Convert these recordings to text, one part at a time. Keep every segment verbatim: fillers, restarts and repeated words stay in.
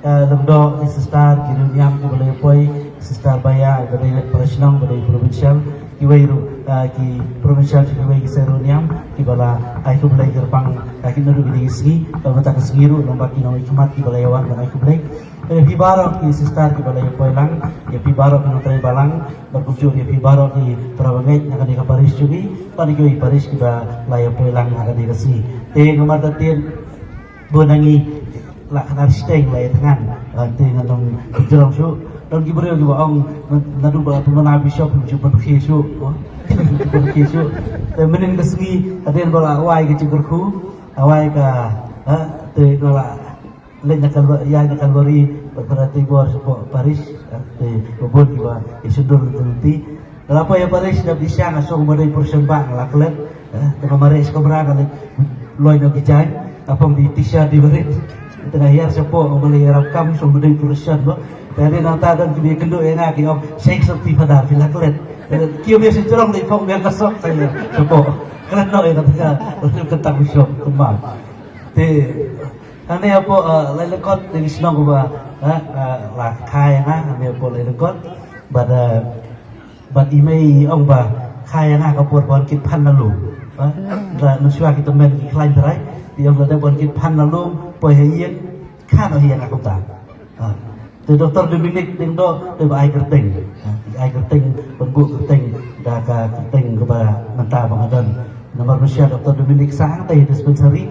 Lem doh ki sister ki riewniam kiba la ïa poi, sister Baya ba dei para shnong ba dei provincial, kiwei ruh ki provincial, kiwei ki sa riewniam kiba la ai khublei kyrpang ki naduh kine ki sngi, ba mynta ka sngi ruh long ba ki nongmihkhmat kiba la ïa wan ban ai khublei. Ïa phi baroh ki sister kiba la ïa poi lang, ïa phi baroh ki nongtrei balang, bad kumjuh ïa phi baroh ki para bangeit na kane ka parish jong ngi, bad ïa ki parish kiba la ïa poi lang na kane ka sngi. Te namar ka tied bun na ngi la khatar shiteng la ïa thngan. Te ngan ong jrong shuh. Don ki briew kiba ong naduh ba pynmana bishop ju pynkhie shuh. Ju pynkhie shuh. Te mynnin ka sngi hadien ba la wai ka jingkyrkhu, wai ka, te nga la leit na Kalbari, ïaid na Kalbari bad para tibor shapoh parish. Te ba bun kiba ïa shyndur lynti. Nga la poi ha parish, da bishar nga song ba dei pyrshang ba nga la klet. Te nga mareh sha kamra, nga leit loi noh ki jaiñ, nga phong ki t-shirt ki barit. Te nga hiar shapoh, nga leit ïarap kam, song ba dei pyrshang ba. Te hadien nangta don kiba ïakynduh ïa nga ki ong, shai sop ti Phadar, phi la klet. Te ki ong ïa sha jrong, leit phong biang ka sop shapoh. Klet noh ïa nga, te nga leit kyntang bishop kumba. Te hangne hapoh Lailyngkot, dei ki shnong ba la kha ïa nga hangne hapoh Lailyngkot. Bad bad i mei i ong ba kha ïa nga ka por ban kit phan na lum. Ba mynshuwa ki tymmen ki khlaiñ trai, te i ong lada ban kit phan na lum, poi ha ïing, kha noh ïa nga kumta. Te Doktor Dominic Diengdoh te ba ai kyrteng. Ai kyrteng, ban buh kyrteng da ka kyrteng kaba mynta ba nga don. Namar mynshuwa Doktor Dominic sa hangtai dispensary,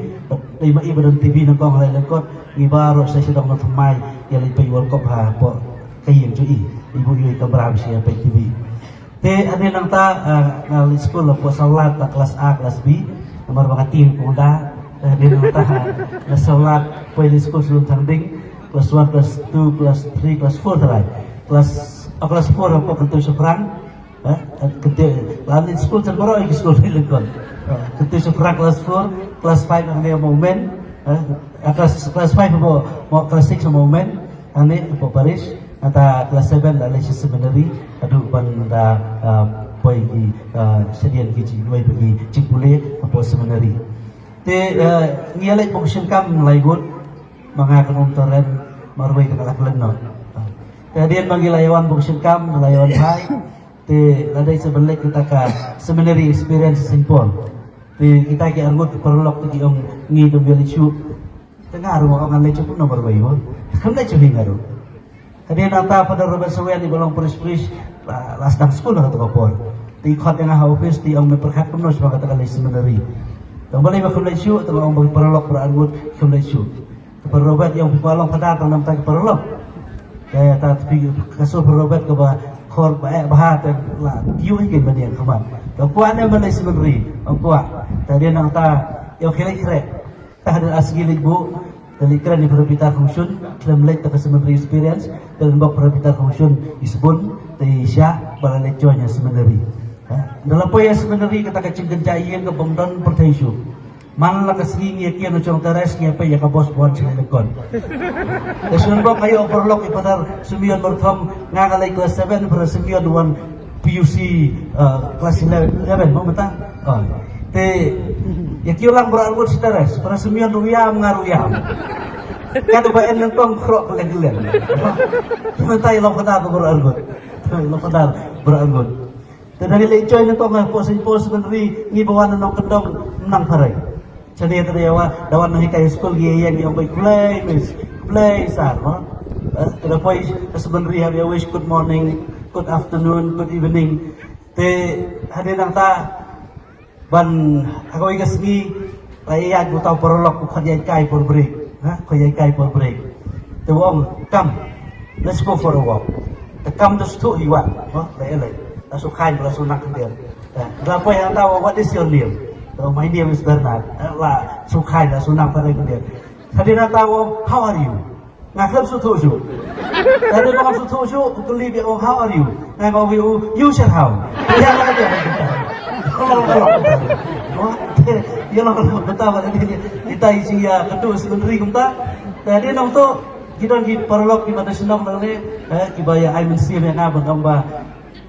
dei ma i ba don T V nyngkong ha Lailyngkot, ngi baroh sa shu dang nongthymmai ïa leit peit World Cup hapoh ka ïing jong i. I buh ïa i kamra ba shu ïa peit T V. Te hadien nangta nga leit skul hapoh Sawlad, na klas A, klas B, namar ba nga tieng kumta. Te hadien nangta na Sawlad poi leit skul sha Lumthangding, klas one, klas two, klas three, klas four trai. Klas, oh, klas four hapoh Kyntiew Shaphrang. Kyntiew, la leit skul sha baroh ki skul Lailyngkot. Kyntiew Shaphrang klas four, klas five hangne ha Mawmen. Klas, klas five hapoh, klas six ha Mawmen. Hangne hapoh parish. Nangta klas seven la leit sha seminary, haduh ban da poi ki, shadien ki jingduwai bad ki jingpule hapoh seminary. Te ngi ïa leit bok shin kam lai ngut, ma nga ka Umtoren, marwei ka la klet noh. Te hadien ba ngi la ïa wan bok shin kam, la ïa wan phai. Te la dei sa ban leit kita ka seminary experience Saint Paul. Te kita ki arngut paralok te ki ong ngi dang ïa leit shuh. Te nga ruh nga ong ngan leit shuh kumno marwei mo. Kam leit shuh hi nga ruh. Hadien nangta Father Robert Sawian iba long parish priest, la, la sdang skul ha kata ka por. Te i khot ïa nga ha office te i ong me pyrkhat kumno shaphang kata ka leit seminary. Tang balei ba kam leit shuh, te nga ong ba ki paralok para arngut kam leit shuh. Te Father Robert i ong phi kwah long Father tang namar ki paralok. Te ta phi ka sur Father Robert kaba khor ba eh bha te la phi ïohi kein ba niang khmat. Te kwah ne ban leit seminary, ong kwah. Te hadien nangta i ong khie leit khreh. Te hadien ar sngi leit buh, te leit kren ïa Father Peter Khongshun, khlem leit ta ka seminary experience, te leit bok Father Peter Khongshun i sbun, te i shah, ba la leit join ïa seminary. Ynda la poi ïa seminary kata ka jingkynjah ïing ka bym don pyrthei shuh. Man la ka sngi ngi ïa kiar na Jong Teres ngi ïa peit ïa ka bos ba wan sha Lailyngkot. Te shu nang bok nga ïoh paralok i Father Simeon Myrthong, nga nga leit klas seven, Father Simeon wan P U C, klas eleven, eleven mo mynta. Te ïa kiew lang bro arngut sha Teres, Father Simeon ruh ïam, nga ruh ïam. Ka dei ba en nyngkong khroh kylleng kylleng. Mynta ïa long Father bro arngut. Ïa long Father bro arngut. Te da ngi leit join nyngkong hapoh Saint Paul Seminary, ngi ba wan na nongkyndong nang phareng. Shane te da wan, da wan na hikai school ngi ïeng ngi ong beit khublei miss, khublei sir mo. Te da poi seminary hap ïa wish good morning, good afternoon, good evening. Te hadien nangta ban ha kawei ka sngi la ïaid uta u paralok u khot ïaid kai por break. Ha, khot ïaid kai por break. Te u ong, come, let's go for a walk. Te kam da shu thuh hi wat, ha, la ïaleit. La shu khaiñ la shu nang khyndiat. Te la poi hangta u ong, what is your name? Te u ong, my name is Bernard. La shu khaiñ la shu nang phareng khyndiat. Hadien nangta u ong, how are you? Nga khlem shu thuh shuh. Te hadien ba ngam shu thuh shuh, u kylli beit u ong, how are you? Nga ong ïa u, you shall how. Ïa la ka jong. Ïa la ka jong. Mynta ba ita i jingïakynduh seminary kumta. Te hadien nangta ki don ki paralok kiba na shnong nangne, eh, kiba ïa ai mynsiem ïa nga ban ong ba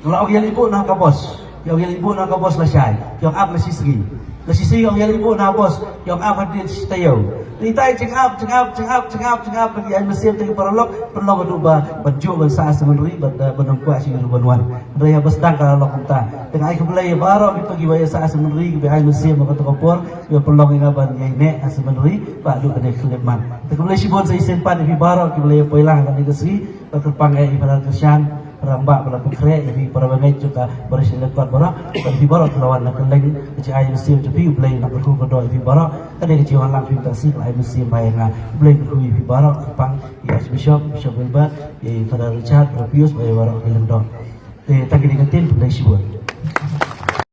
nga la ong ïa leit buh na ka bos. Ki ong ïa leit buh na ka bos lashai. Ki ong ap la shisngi. La shisngi ong ïa leit buh na ka bos. Ki ong ap hadien shi taïew. Ni tai jingap, jingap, jingap, jingap, jingap bad ki ai mynsiem, te ki paralok, paralok haduh ba ban juk ban sah ha Seminary, ban, eh, ban ym kwah shuh ruh ban wan. Hynrei haba sdang ka la long kumta. Te nga ai khublei ïa baroh kito kiba ïa sah ha Seminary, kiba ai mynsiem ha kato ka por, kiba pynlong ïa nga ban ïa neh ha Seminary ba haduh kane ka khyllipmat. Te khublei shibun sa shisien pat ïa phi baroh kiba la ïa poi lang ha kane ka sngi. Bad kyrpang ïa i Father Kyrshan, Father Mbah ba la pynkhreh, ïa phi para bangeit jong ka Parish Elect Court baroh, bad phi baroh ki la wan na kylleng, ka jingai mynsiem jong phi, U Blei un nang kyrkhu kyrdoh ïa phi baroh. Ka dei ka jingwan lang phi mynta ka sngi, ka la ai mynsiem bha ïa nga. U Blei un kyrkhu ïa phi baroh, kyrpang ïa i Archbishop, Bishop Wilbert, ïa i Father Richard, Father Pius, bad ïa baroh ki lyngdoh. Te tang kine ki ktien, khublei shibun.